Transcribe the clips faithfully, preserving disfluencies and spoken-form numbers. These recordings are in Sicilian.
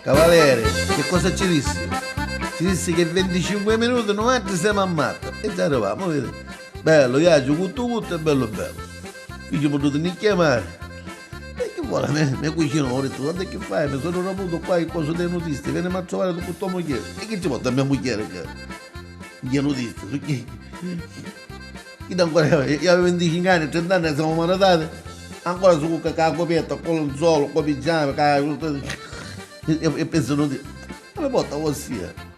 Cavaleri, che cosa ci dissi? Ci dissi che venticinque minuti nuatri semu a Matta e già arrivamu, vedi? Bellu, viaggiu cuttu cuttu e bellu bellu. Figghiu puddutu ni chiamari. E chi vuole? Me, me cucinu m'ha dettu, guarda che fai, mi sono raputu qua in coso dei nudisti, venimi a trovare tu con tua mugliera. E chi ci porta a mia mugliera che è nudista? Chi? Chi da ancora, io avevo venticinque anni, trenta anni, siamo maritati, ancora su cucca con la coperta, con il lenzuolo, con i pigiami, con la... e, e penso nudista. Ma mi porta così, eh.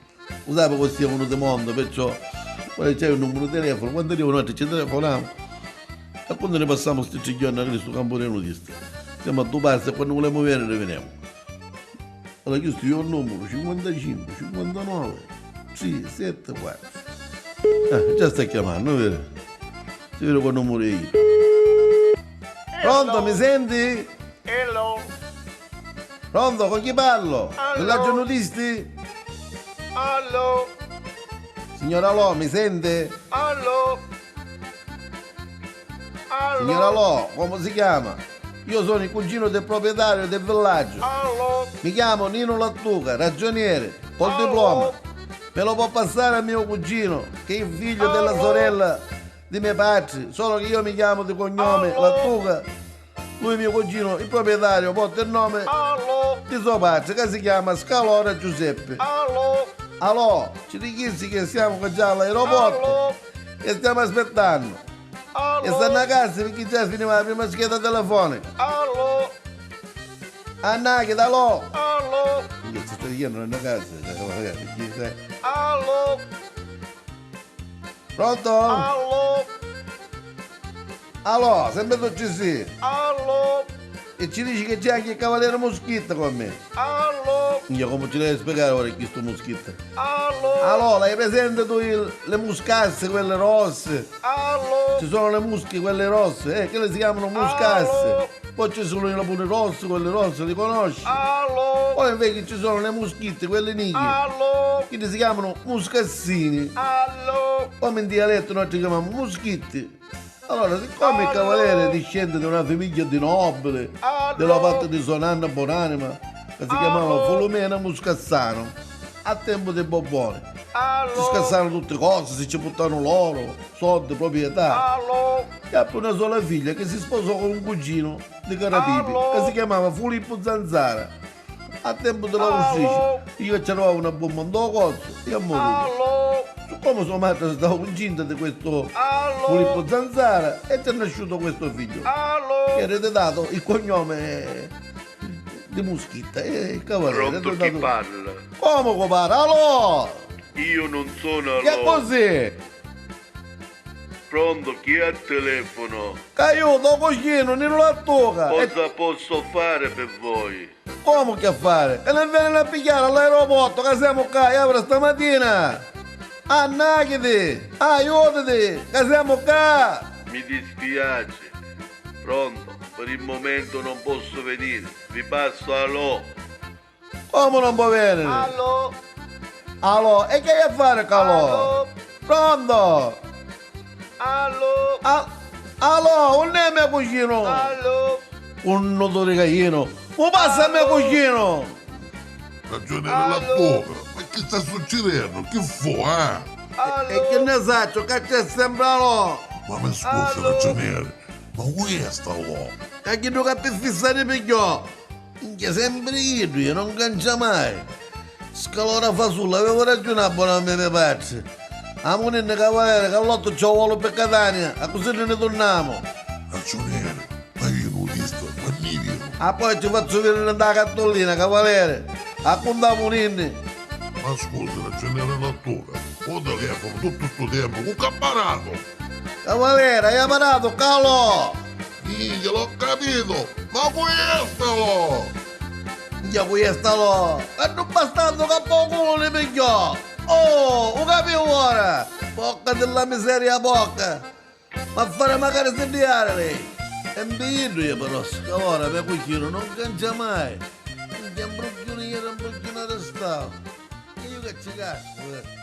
Usava così uno di mondo, perciò quando c'è un numero di telefono, quando arriva noi ci telefoniamo e quando ne passiamo sti tre giorni a Cristo campo di nudista. Siamo a due passi e quando volemo venire veniamo. Allora, chistu è un numero, cinquantacinque, cinquantanove, sì, sette, quattro. Eh, già sta chiamando, vero? Si vede quel numero io. Pronto, mi senti? Hello. Pronto, con chi parlo? Allo? Villaggio nudisti? Allo? Signora Lo, mi sente? Allo? Allo? Signora Lo, come si chiama? Io sono il cugino del proprietario del villaggio. Allo? Mi chiamo Nino Lattuca, ragioniere, col diploma. Me lo può passare a mio cugino, che è il figlio della sorella di mio padre, solo che io mi chiamo di cognome Lattuca. Lui, mio cugino, il proprietario, porta il nome di suo padre, che si chiama Scalora Giuseppe. Allo? Allo, ci dichissi che siamo già all'aeroporto e stiamo aspettando. E stanno a casa perché già finiva la prima scheda telefonica. Allo? Annaghi, allo? Allo? Che ci sta dicendo, non è a casa, chi sai? Allo? Pronto? Allo? Allo, sempre tu ci sei? Allo? E ci dici che c'è anche il cavaliere Moschitto con me. Allo? Minchia, come ci devi spiegare ora chi sto Moschitto? Allo? Allo, l'hai presente tu il, le muscasse, quelle rosse? Allo? Ci sono le musche, quelle rosse, eh, che le si chiamano muscasse. Allo? Poi ci sono i laponi rossi, quelli rossi, li conosci? Allo? Poi invece ci sono le muschitte, quelle nigre. Allo? Che si chiamano muscassini. Allo? Come in dialetto noi ci chiamiamo muschitti. Allora, siccome il cavaliere discende da una famiglia di nobili, della parte di sua nanna Bonanima, che si chiamava Fulumena Muscassano, a tempo dei Bobboni, si scassavano tutte cose, si ci portavano l'oro, soldi, proprietà. E appi una sola figlia che si sposò con un cugino di Carapipi, che si chiamava Fulippu Zanzara. A tempu di l'austrici, io ci arrivava una bomba in do cozzu e è morutu. Siccome sua madre è stata incinta di questo Filippo Zanzara e ci è nasciuto questo figlio, che ha ereditato il cognome di Muschitta e il cavaliere. Pronto, chi parla? Come, compare? Alò! Io non sono Alò. Chi è così? Pronto, chi è al telefono? C'aiuto, o cuginu, Nino Lattuca! Cosa posso fare per voi? Comu chi a fari? E li venini a pigghiari all'aeroportu ca semu ccà, e apri stamatina! Annachiti! Aiutiti, ca semu ccà! Mi dispiace. Pronto, per il momento non posso venire. Vi passo Alò. Comu non po' veniri? Alò? Alò? E chi hai a fari ccà, alò? Alò? Pronto? Alò? A-, alò, unn'è me cuginu? Alò? Unnu tu di cajinu? U passa me cuginu? Ragionieri Lattuca, ma chi sta succidennu? Chi fu, eh? E, e chi nni sacciu, ca c'è sempri Alò! Ma mi scusi, ragionieri, ma cu è st'Alò? Ca chiddu ca pi fissa ni pigghiò! Minchia, sempri iddu, e non cancia mai. Scalora Fasullu, avevo ragiuni a bona me, me patri. Amuninni cavaleri, ca l'ottu ci voli pi Catania, accussì ni ni turnamu. Ragiunieri, ma io nudista, ma ni viru. Ah, poi ci fazzu vidiri nta la cartullina, cavaleri. Accuntamuninni. Ma scusi, ragiunieri Lattuca, o telefono tuttu stu tempu, cu c'ha paratu? Cavalera, hai paratu, Calò! Minchia, l'ho capito! Ma cu è st'Alò? Minchia, cu è st'Alò? È nu bastardu ca pô culu ni pigghiò! Oh, u capiu ora! Porca di la miseria, porca! Ma fari macari siddiari lei! E mbiddu è però, scalora, me cuginu non cancia mai! Minchia, mbrugghiuni ieri, mbrugghiuni restau! E io che ci cascu, eh!